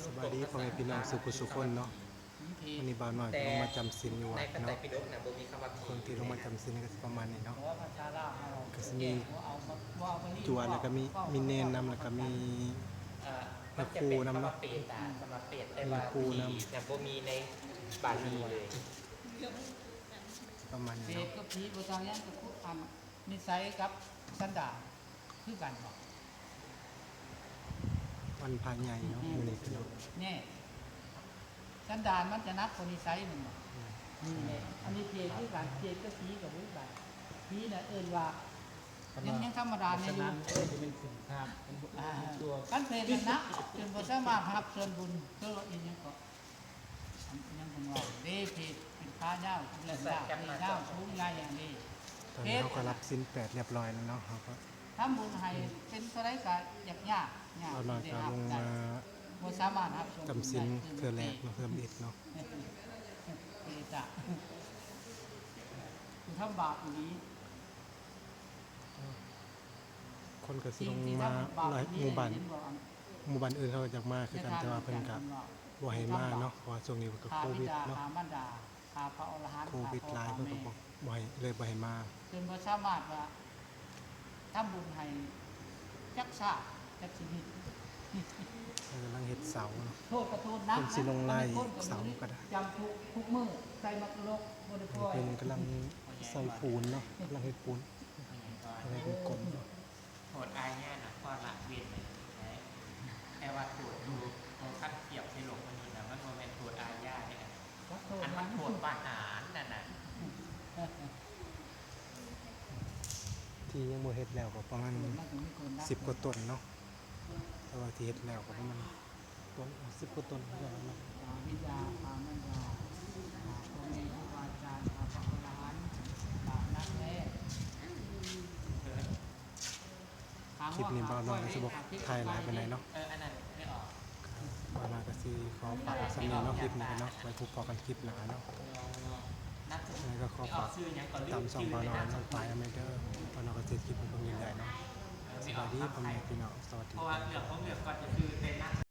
ສະບາຍດີພໍ່ແມ່ພີ່ນ້ອງສູ່ຜູ້ສູ່ຄົນເນາະ. ມື້ນີ້ບ່າວນ້ອຍກໍລົງມາຈຳສິນຢູ່ວັດເນາະ. ຄົນທີ່ລົງມາຈຳສິນກໍຊິປະມານນີ້ເນາະ. ກໍຊິມີຈົວ ແລ້ວກໍມີ ມີເນນນຳ ແລ້ວກໍມີ ເອີ ພະຄູນຳເນາະ. ມີຄູນຳ ບໍ່ມີໃນບາລີເລີຍ ປະມານນີ້ເນາະ. ເປັນກັບຜີບໍ່ຕ່າງຫຍັງ ກໍຄືອັນນິໄສກັບສັນດານ ຄືກັນບໍ່? ວັນພະໃຫຍ່ເນາະ ອືມ ມື້ນີ້ເນາະ. ແນ່ ສັນດານມັນຈະໜັກກວ່ານິໄສແມ່ນບໍ່? ອືມ ນີ້ແຫຼະ ອັນນີ້ເພດຄືກັນ ເພດກັບຜີກໍຄືກັນ. ຜີນະເອີ້ນວ່າ ຍັງ ຍັງທຳມະດາແນ່ຢູ່. ເອີ ຈະເປັນສິນຄ້າ ເປັນ ອ່າ ຕົວ ຄັນເພດນັ້ນນະ ຈົນບໍ່ສາມາດຮັບສ່ວນບຸນ ຄືວ່າອີຫຍັງເກາະ ຍັງເພິ່ນເວົ້າເດ້ ເພດເປັນຂາຍາວ ແລະ ຍາວ ຍາວສູງໃຫຍ່ຫຍັງນີ້. ຕອນນີ້ເຮົາກໍຮັບສິນແປດຮຽບຮ້ອຍແລ້ວເນາະ ເຮົາກໍທຳບຸນໃຫ້ເປັນເທົ່າໃດກໍຢາກຍາກ ຍາກ ເອົາໜ້ອຍກໍລົງມາ ບໍ່ສາມາດຮັບສ່ວນບຸນໄດ້ ຈຳສິນເທື່ອແລກເນາະ ເທື່ອທຳອິດເນາະ. ເພດຈະ ຜູ້ທຳບາບອີ່ຫຼີ. ຄົນກໍຊິລົງມາຫຼາຍ ໝູ່ບ້ານ ໝູ່ບ້ານອື່ນເຂົາກໍຢາກມາຄືກັນ ແຕ່ວ່າເພິ່ນກໍບໍ່ໃຫ້ມາເນາະ ເພາະວ່າຊ່ວງນີ້ເພິ່ນກໍໂຄວິດເນາະ ໂຄວິດຫຼາຍ ເພິ່ນກໍບໍ່ ບໍ່ໃຫ້ ເລີຍບໍ່ໃຫ້ມາ. ເພິ່ນບໍ່ສາມາດວ່າທຳບຸນໃຫ້ຈັກຊາດຈັກຊີວິດ. ເພິ່ນກຳລັງເຮັດເສົາເນາະ ໂທດກໍໂທດໜັກ ເພິ່ນຊິລົງລາຍເສົາກໍໄດ້ ຈຳທຸກ ທຸກມື້ ໃສ່ໝາກກະໂລກ ບໍ່ໄດ້ປ່ອຍ. ເພິ່ນກຳລັງໃສ່ປູນເນາະ ກຳລັງເຮັດປູນ ໃຫ້ກົມໆ ໂທດອາຍານະ ເພາະລະເວັ້ນໄດ້ ແຕ່ວ່າໂທດຢູ່ ໂຕຄັນທຽບໃສ່ໂລກມະນຸດນະ ມັນບໍ່ແມ່ນໂທດອາຍາເດ້ ອັນມັນໂທດປະຫານນັ້ນນະ. ທີ່ຍັງບໍ່ເຮັດແລ້ວກໍປະມານສິບກວ່າຕົ້ນເນາະ ແຕ່ວ່າທີ່ເຮັດແລ້ວກໍປະມານ ຕົ້ນ ສິບກວ່າຕົ້ນຄືກັນເນາະ. ບິດາ ມານດາ ພໍ່ແມ່ ຄູບາອາຈານ ພະອະລະຫັນ ໜັກແທ້. ຄລິບນີ້ບ່າວນ້ອຍກໍຊິບໍ່ຖ່າຍຫຼາຍປານໃດເນາະ ບ່າວນ້ອຍກໍຊິຂໍຝາກໄວ້ສ່ຳນີ້ເນາະ ຄລິບນີ້ເນາະ ໄວ້ພົບພໍ້ກັນຄລິບໜ້າເນາະ. ແລ້ວກໍຂໍຝາກຕິດຕາມຊ່ອງບ່າວນ້ອຍນ້ອງປາຍນຳແດ່ເດີ ບ່າວນ້ອຍກໍຊິເຮັດຄລິບໃຫ້ເບິ່ງເລື້ອຍໆເນາະ. ສະບາຍດີພໍ່ແມ່ພີ່ນ້ອງ ສະຫວັດດີ.